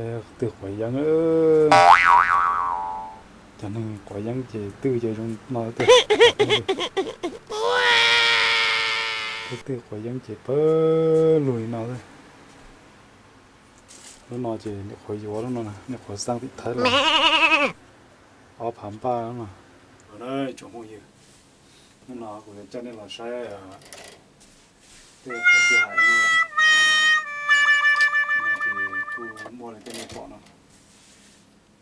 Twg quav yeeb, cov neeg quav yeeb ces twb zoo no, twb twg quav yeeb ces pawg lug li no. Lub no ces nyuam qhuav yuav, lub no nyuam qhuav xaj tim Thaib los ob phav npaj no. Tsoom phooj ywg, hnub no kuv yuav coj nej los saib tej qhov kuj hais no, ces kuj muaj li tej nej pom no,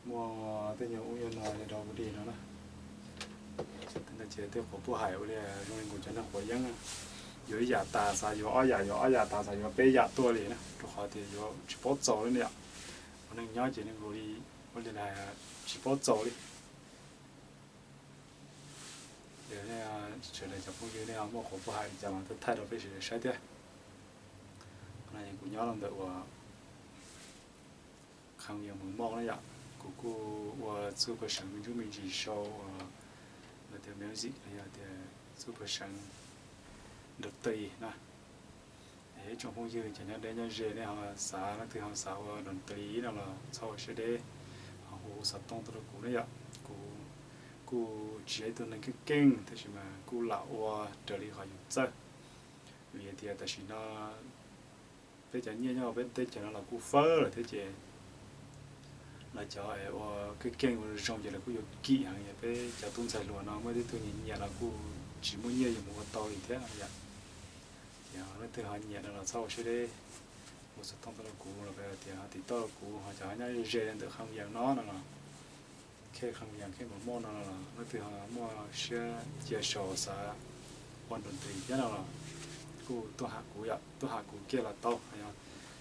muaj tej nyuag ub nyuag no rau kuv dig no na. Ces tej qhov kuj hais ua li zoo li kuv cov neeg quav yeeb, yuav ib yam tas xav yuav ob yam, yuav ob yam tas xav yuav peb yam tuaj li na, rau qhov tias yuav tsis paub txaus li na yom. Ua neeg nyob ces neeg nkaus li ua li tsis paub txaus li. Sawv daws cov phooj ywg nej muaj qhov kuj hais li cas los thaij rau peb sawv daws saib thiab. Qhov no kuv nyob rau ntawm uas Kham Yees Mos Moj na yom, kuv kuj ua txuj pawg seev me ntsuj me ntsis sau uas lawv tias music los yog tias txuj pawg seev dantys na. Es ib tsoom phooj ywg cov nyob deb nyob ze nej ho xav, leej twg ho xav ua dantys no los txhob ua siab deb, ho hu xov tooj tuaj rau kuv na yom. Kuv kuj tsis yog ib tug neeg keej keej tab sis mas kuj lam ua raws li qhov yus txawj. Vim tias tam sim no peb cov nyiaj nyob peb teb chaws no los kuj fawb lawm thiab ces lawv cov ua keej keej ua zoo ces lawv kuj yuav kim heev, peb cov tub ntxhais hluas no muaj tib tug nyiam nyiam los kuj tsis muaj nyiaj yuav mus ua tau li thiab yom. Ces leej twg ho nyiam no los txhob ua siab deb, hu xov tooj tuaj rau kuv los tias ho tim toj rau kuv, ho cov nyob ze ze ntawm Kham Yees no no los, Kham Yees, Kham Mos Moj no los leej twg ho muaj siab cia sau xav ua dantys thiab no los kuj tuaj hais kuv yom, tuaj hais kuv kiag los tau,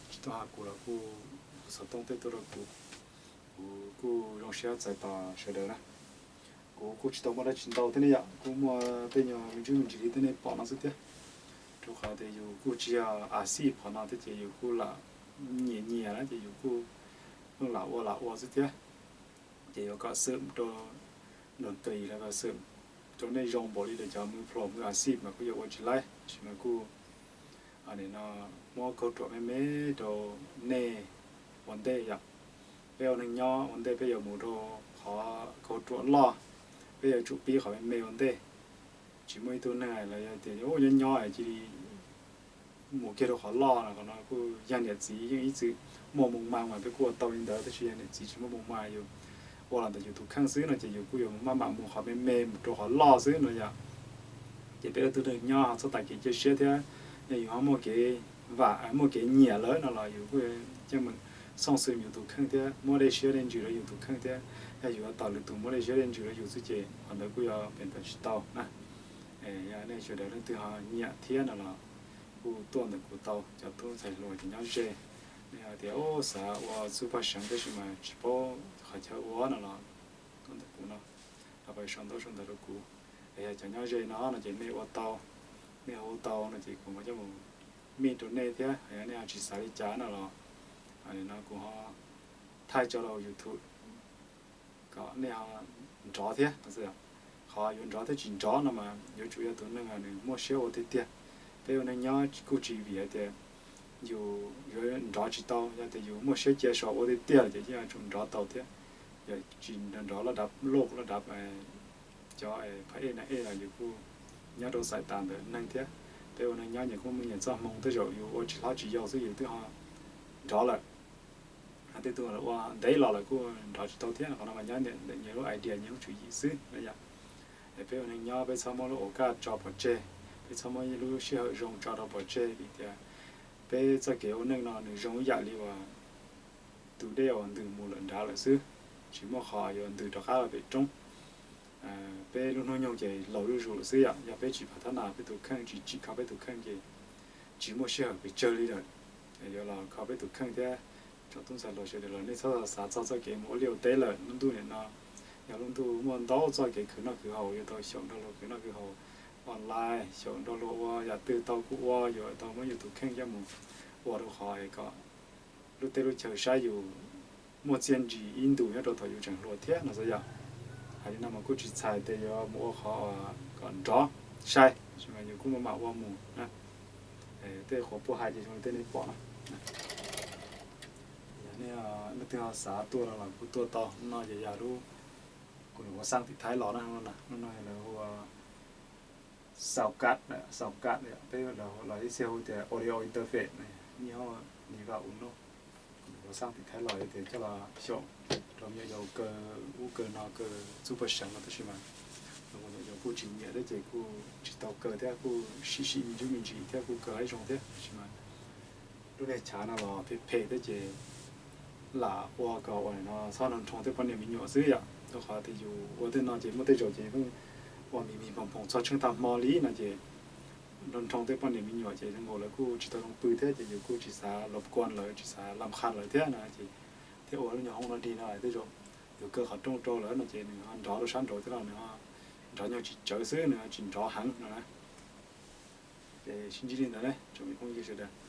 tsis tuaj hais kuv los kuj hu xov tooj tej tuaj rau kuv, kuv kuj zoo siab txais tos sawv daws na. Kuv kuj tsis tau muaj dab tsi ntau thiab ne yom, kuj muaj tej nyuag me ntsuj me ntsis li tej nej pom no xwb thiab. Rau qhov tias yus kuj tsis yog a xij qhov no thiab ces yus kuj lam nyiam nyiam na ces yus kuj pheej lam ua lam ua xwb thiab. Ces yuav kom xwm rau dantys los kom xwm rau nej zoo npaum li lawv cov mws plhom mws a xij mas kuj yuav ua tsis laib, tab sis mas kuj nim no muab kauj ruam me me rau nej ua ntej yom. Peb ua neeg nyob ua ntej peb yuav mus rau qhov kauj ruam loj, peb yuav tsum pib qhov me me ua ntej. Tsis muaj ib tug neeg los yog tias nyob nyob cia li mus kiag rau qhov loj no, qhov no kuj yog niam txiv yeej ib txwm muaj moo ma mas peb kuj ua tau li ntawd, tab sis yog niam txiv tsis muaj moo ma, yus ua los ntawm yus tus kheej xwb no ces yus kuj yuav maj mam mus qhov me me mus rau qhov loj xwb no yom. Ces peb ua tug neeg nyob ho txhob tas kev cia siab thiab, yog yus ho muaj kev vam muaj kev nyiam lawm no los yus kuj coj mus xooj xwm yus tus kheej thiab muab dej siab dej ntsws rau yus tus kheej thiab. Yog yus ua tom lwm tus muab dej siab dej ntsws rau yus xwb ces qhov ntawd kuj yuav pem tom tsis tau na. Yog nej sawv daws leej twg ho nyiam thiab no los kuj tuaj ntawm kuv tau, cov tub ntxhais hluas ces nyob ze. Nej hais tias ub xav ua txuj paj seev tab sis mas tsis paub qhov chaw ua no los tuaj ntawm kuv no, los pab sau ntaub sau ntawv rau kuv. Es yog cov nyob ze no no ces nej ua tau, nej hu tau no ces kuv mam coj mus mij rau nej thiab. Yog nej ho tsis xav li cas no los no kuv ho thaij tso rau YouTube kom nej ho nrov thiab. Qhov yuav nrov thiab tsis nrov no mas yuav tsum yog tus neeg nws muaj siab ua tiag tiag. Peb ua neeg nyob kuj tsis vim hais tias yus yuav nrov tsis tau, yog tias yus muaj siab cia sau ua tiag tiag ces yeej yuav tsum nrov tau thiab. Yog tsis nrov loj dav loj loj dav cov pha ej na ej los yus kuj nyob rau xaim tas ntawm neeg thiab. Peb ua neeg nyob nyias kuj muaj nyias txoj hmoo, tej zaum yus ua tsis hlob tsis yau xwb yus twb ho nrov lawm. Tej tug ua ntev los lawm kuj nrov tsis tau thiab. Qhov no mas nyob ntawm nyias lub idea nyias lub tswv yim xwb no yom. Es peb ua neeg nyob peb txhob muab lub ua kaj tso pov tseg, peb txhob muab lub sij hawm zoo tso rau pov tseg vim tias peb txoj kev ua neej no nws zoo ib yam li uas tus dej uas ntws mus lawm nrad lawm xwb, tsis muaj qhov yuav ntws rov qab los pem roob. Peb lub hnub nyoog ces laus zuj zus lawm xwb yom. Yog peb tsis phav thab nas peb tus kheej, tsis tsim kho peb tus kheej ces tsis muaj sij hawm pes tsawg li lawm yuav los kho peb tus kheej thiab. Tsoom tub ntxhais hluas sawv daws los nej txhob xav txog txoj kev mus ua liaj ua teb lawm. Lub ntuj nim no yog lub ntuj muaj ntau txoj kev khwv noj khwv haus, yuav tau xyaum nrog luag khwv noj khwv haus online, xyaum nrog luag ua yam twg tau kuj ua, yuav tau muab yus tus kheej coj mus ua rau qhov kom lub teb lub chaw saib yus muaj txiaj ntsig ib ntus nyob rau thaum yus tseem hluas thiab no xwb yom. Hais li no mas kuj tsis txhais tias yuav mus ua qhov kom nrov sai, tab sis mas yus kuj maj mam ua mus na. Tej qhuav puag hais ces zoo li tej nej pom no. Nej leej twg ho xav tuaj no los kuj tuaj tau. Hnub no ces yog lub, kuv nyuam qhuav xaj tim Thaib los na, lub no lawv hu ua sound card, sound card, peb los ib txhia hu tias audio interface, nyob ni va u no. Kuv nyuam qhuav xaj tim Thaib los tias coj los xyaum rau me nyuam yaus kaw ub kaw no, kaw txuj pej xeem no, tab sis mas kuv nyuam yaus kuj tsis nyiam thiab ces kuj tsis tau kaw thiab, kuj sim sim me ntsis me ntsis thiab kuj kaw ib zoo thiab, tab sis mas lub niag chav no los phem phem thiab ces lam ua kom ua no txhob nroo nroo tej poj niam me nyuam xwb yom. Rau qhov tias yus ua tej no ces muaj tej zaum ces pheej ua mis mis nphoos nphoos txog tsheej tag hmo li no ces nroo nroo tej poj niam me nyuam ces zoo nkaus lawv kuj tsis tau zoo pw thiab ces yus kuj tsis xav los kuam lawv, tsis xav lam qha lawv thiab no ces thiaj ua lub nyuag hoob no dig no. Tej zaum yus kaw qhov rooj rau lawm no ces nws ho nrov rau sab nraud thiab los nws nrov nyuag tsis tsawv xwb, nws tsis nrov heev no na. Ces sib ntsib li ntawd ne tsoom me phooj ywg sawv daws.